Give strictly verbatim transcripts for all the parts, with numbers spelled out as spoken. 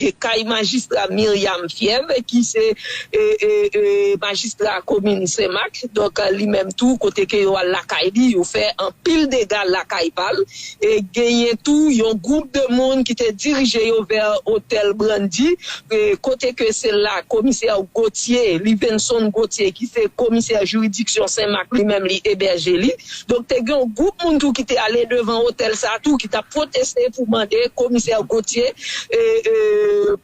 e kay majistra Myriam Fièv, ki se e, e, e, majistra komin Senmak. Donk, li menm tou, kote ke yo al lakay li, yo fè anpil dega lakay pa l. E genyen tou yon gwoup de moun ki te dirije yo vè otèl Brandy, e, kote ke se la komisè Gauthier, Livenson Gauthier, ki se komisè jiridiksyon Senmak, li menm li ebèje li. Donk, te gen yon gwoup moun tou ki te ale devan otèl sa tou, ki t ap pwoteste pou mande komisè Gauthier, e, e,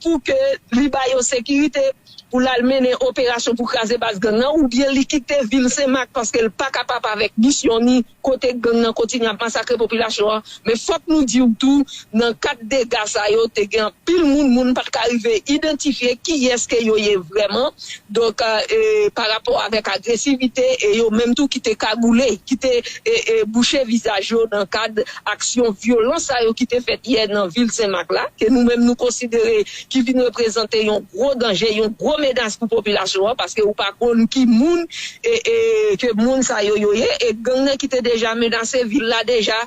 pou ke li ba yo sekirite, pou l al mennen operasyon pou kraze baz gang nan, oubyen li kite vil Senmak paske l pa kapab avèk misyon ni kote gang nan kontinye ap masakre popilasyon an. Men fòk nou di w tou, nan kad dega sa yo, te gen anpil moun, moun pa t ka rive idantifye kiyès ke yo ye vrèman. Donk, e, pa rapò avèk agresivite, e yo menm tou ki te kagoule, ki te e, e, bouche vizaj yo nan kad aksyon vyolans sa yo ki te fèt yè nan vil Senmak la, ke nou menm nou konsidere ki vin reprezante yon gwo danje, yon gwo menas pou popilasyon an, paske ou pa konn ki moun e, e, ke moun sa yo yo ye, e gang nan ki te deja menase vil la deja.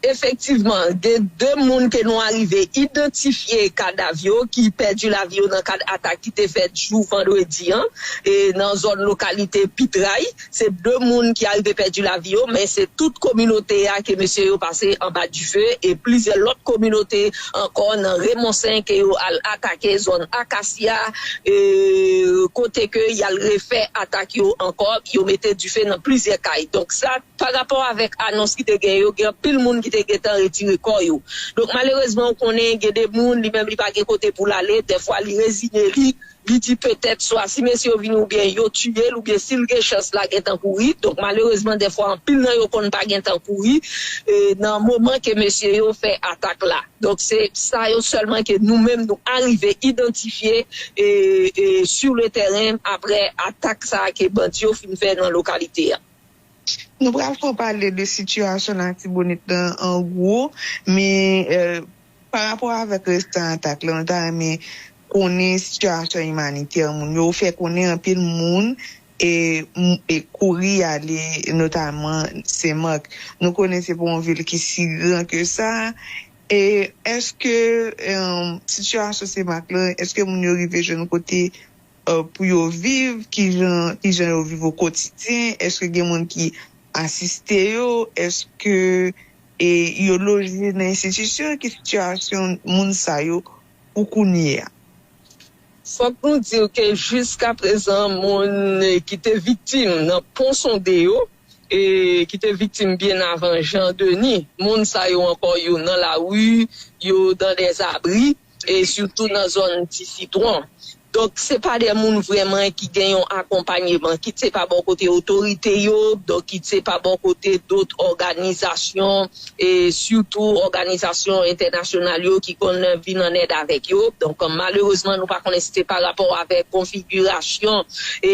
Efektivman, gen de moun ke nou arive idantifye kadav yo ki pèdi lavi yo nan kad atak ki te fèt jou vandredi an, e nan zòn lokalite Pitray. Se de moun ki arive pèdi lavi yo, men se tout kominote a ke mesye yo pase anba dife, e plizyè lòt kominote ankò nan Remonsen ke yo al atake zòn Akasya, e kote ke y al refè atak yo ankò, yo mete dife nan plizyè kay. Donk sa, pa rapò avèk anons ki te gen yo, gen anpil moun ki te gentan retire kò yo. Donk, malerezman, ou konnen, gen de moun, li menm, li pa gen kote pou l ale, dèfwa, li reziye li, li di petèt swa si mesye yo vini oubyen yo tiye l, oubyen si l gen chans la gentan kouri. Donk, malerezman, dèfwa, anpil nan yo konn pa gentan kouri, e, nan moman ke mesye yo fè atak la. Donk, se sa yo sèlman ke nou menm, nou arive idantifye, e, e, sur le terrain, aprè atak sa a ke bandi yo fin fè nan lokalite a. Nou pral fè w pale de sitiyasyon Latibonit lan an gwo, men, e, pa rapò avèk restan atak la, nou ta renmen konnen sitiyasyon imanitè moun yo. Ou fè konnen anpil moun e, m- e kouri ale, notaman Senmak. Nou konnen se pa yon vil ki si gran ke sa. E èske, e, sitiyasyon Senmak lan, èske moun yo rive jwenn kote, e, pou yo viv? Kijan, kijan yo viv o kotidyen? Èske gen moun ki asiste yo? Èske, e, yo loje nan enstitisyon? Ki sitiyasyon moun sa yo pou kounye a? Fòk nou di w ke jiskaprezan, moun ki te viktim nan pon sonde yo, e ki te viktim byen avan Jan Deni, moun sa yo ankò yo nan lari, yo dan dèzabri, e sitou nan zòn Ti Sitwon. Donk, se pa de moun vrèman ki gen yon akonpanyeman, kit se pa bò kote otorite yo, donk kit se pa bò kote dòt òganizasyon, e sitou òganizasyon entènasyonal yo ki konn vin an èd avèk yo. Donk, malerezman, nou pa konnen si se pa rapò avèk konfigirasyon e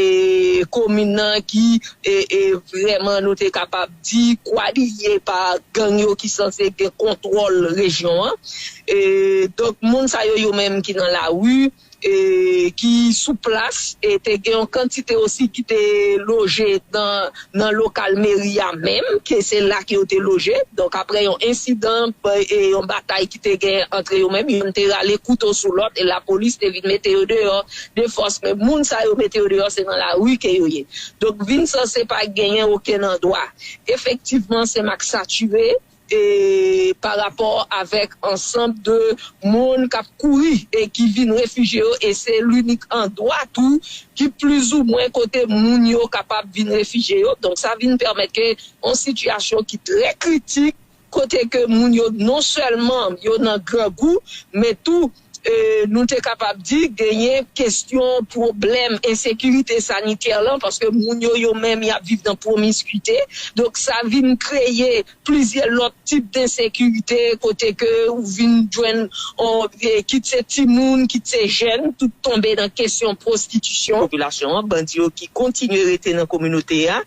komin nan ki e, e vrèman nou te kapab di kwa li ye pa gang yo ki sanse gen kontwòl rejyon an. E, donk, moun sa yo, yo menm ki nan lari, e, ki sou plas, e te gen yon kantite osi ki te loje nan, nan lokal meri a menm, ke se la ke yo te loje. Donk, aprè yon ensidan, e yon batay ki te gen antre yo menm, youn te rale kouto sou lòt, e lapolis te vin mete yo deyò de fòs. Men moun sa yo mete yo deyò, se nan lari ke yo ye. Donk, vin sanse pa genyen okenn andwa. Efektivman, Senmak satire, e pa rapò avèk ansanm de moun k ap kouri e ki vin refijye yo, e se linik andwa tou ki plizoumwen kote moun yo kapab vin refijye yo. Donk, sa vin pèmèt ke yon sitiyasyon ki trè kritik, kote ke moun yo non sèlman yo nan grangou, men tou, e, nou te kapab di genyen kesyon pwoblèm ensekirite sanitè lan, paske moun yo, yo menm, y ap viv nan pwomiskite. Donk, sa vin kreye plizyè lòt tip densekirite, kote ke ou vin jwenn, o, e, kit se timoun, kit se jèn, tout tonbe nan kesyon pwostitisyon. Popilasyon an, bandi yo ki kontinye rete nan kominote a.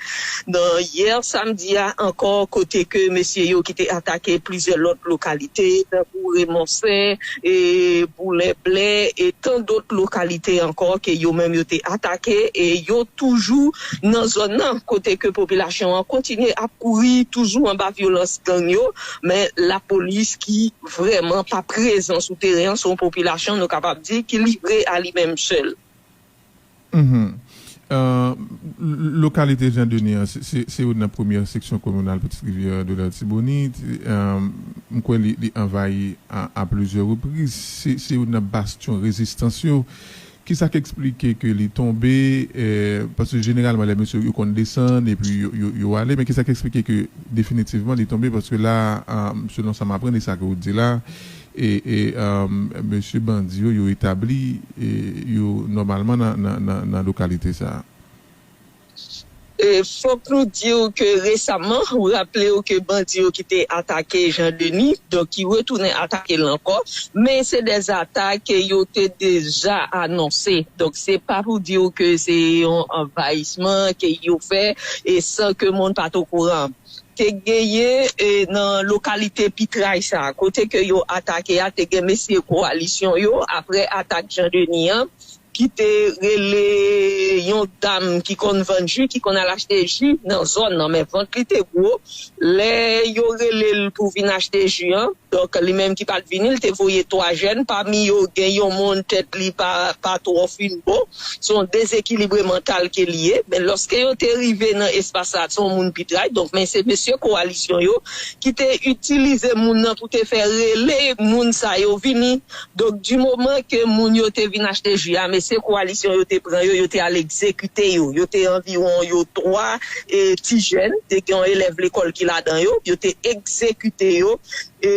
Nan yè samdi a ankò, kote ke mesye yo ki te atake plizyè lòt lokalite, tankou Remonsen, e, Woulen Ble e tan dòt lokalite ankò ke yo menm yo te atake e yo toujou nan zòn nan kote ke popilasyon an kontinye ap kouri toujou anba vyolans gang yo, men lapolis ki vrèman pa prezan sou teren an, se yon popilasyon nou kapab di ki livre a li menm sèl. Mhm. Euh, lokalite Jan Deni an, se- se se youn nan premyè seksyon kominal Pitit Rivyè de Latibonit. Euh, m kwè li, li anvayi a, a plizyè repriz. Se se youn nan bastyon rezistans yo. Kisa k eksplike ke li tonbe? Eh, paske jeneralman, lè mesye yo konn desann epi yo, yo, yo ale, men kisa k eksplike ke definitivman li tonbe? Paske la, euh, selon sa m aprann e sa ke ou di la, e, e um, mesye bandi yo, yo etabli e, yo nòmalman nan, nan, nan, nan lokalite sa a. E fòk nou di w ke resaman, ou raple w ke bandi yo ki te atake Jan Deni, donk ki retounen atake l ankò, men se de atak ke yo te deja anonse. Donk se pa pou di w ke se yon anvayisman ke yo fè e san ke moun pa t okouran. Te genyen e, nan lokalite Pitray sa, kote ke yo atake a, te gen mesye kowalisyon yo, apre atak Jan Deni an, ki te rele yon dam ki konn vann ji, ki konn al achte ji nan zòn nan, men vant li te gwo. Lè yo rele l pou vin achte ji an, donk li menm ki pa t vini, li te voye twa jèn, pami yo gen yon moun tèt li pa, pa twò fin bon, se yon dezekilibre mantal ke li ye. Men lòske yo te rive nan espas sa, se yon moun Pitray, donk men se mesye kowalisyon yo ki te itilize moun nan pou te fè rele moun sa yo vini. Donk di moman ke moun yo te vin achte ji a, mesye kowalisyon yo te pran yo, yo te al egzekite yo. Yo te anviwon yo twa e, ti jèn, te gen yon elèv lekòl ki ladan yo, yo te egzekite yo. E,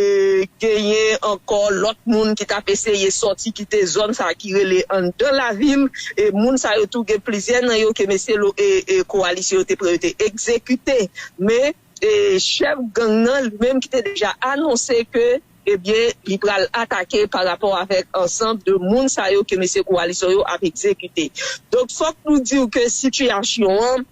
genyen ankò lòt moun ki t ap eseye sòti kite zòn sa ki rele anndan lavil. E, moun sa yo tou gen plizyè nan yo ke mesye lo, e, e, kowalisyon yo te pran yo te egzekite. Men e, chèf gang nan li menm ki te deja anonse ke ebyen, li pral atake pa rapò avèk ansanm de moun sa yo ke mesye kowalisyon yo ap egzekite. Donk, fòk nou di w ke sitiyasyon an,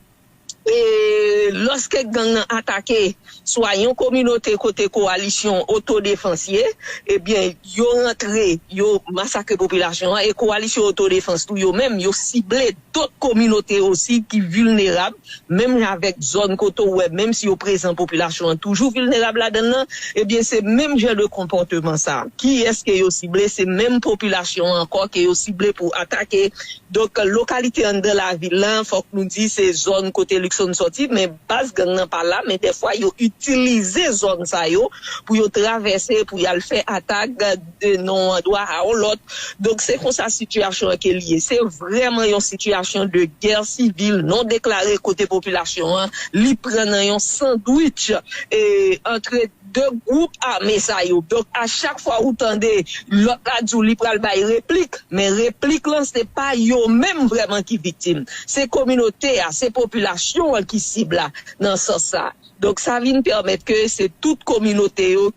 e, lòske gang nan atake swa yon kominote kote kowalisyon otodefans ye, ebyen, yo rantre, yo masakre popilasyon an, e kowalisyon otodefans tou, yo menm, yo sible dòt kominote osi ki vilnerab, menm avèk zòn kote w wè, menm si yo prezan, popilasyon an toujou vilnerab ladan l nan, ebyen, se menm jan de konpòteman sa. Kiyès ke yo sible? Se menm popilasyon an ankò ke yo sible pou atake. Donk, lokalite anndan lavil lan, fòk nou di, se zòn kote Luckson sòti, men baz gang nan pa la, men dèfwa yo itilize zòn sa yo pou yo travèse, pou y al fè atak de yon andwa a yon lòt. Donk, se konsa sitiyasyon an ke li ye. Se vrèman yon sitiyasyon de gè sivil non deklare kote popilasyon an, li pran nan yon sandwich e, antre de gwoup ame sa yo. Donk, a chak fwa ou tande lòt la di w li pral bay replik, men replik lan, se pa yo menm vrèman ki viktim. Se kominote a, se popilasyon an ki sib la nan sans sa. Donk, sa vin pèmèt ke se tout kominote yo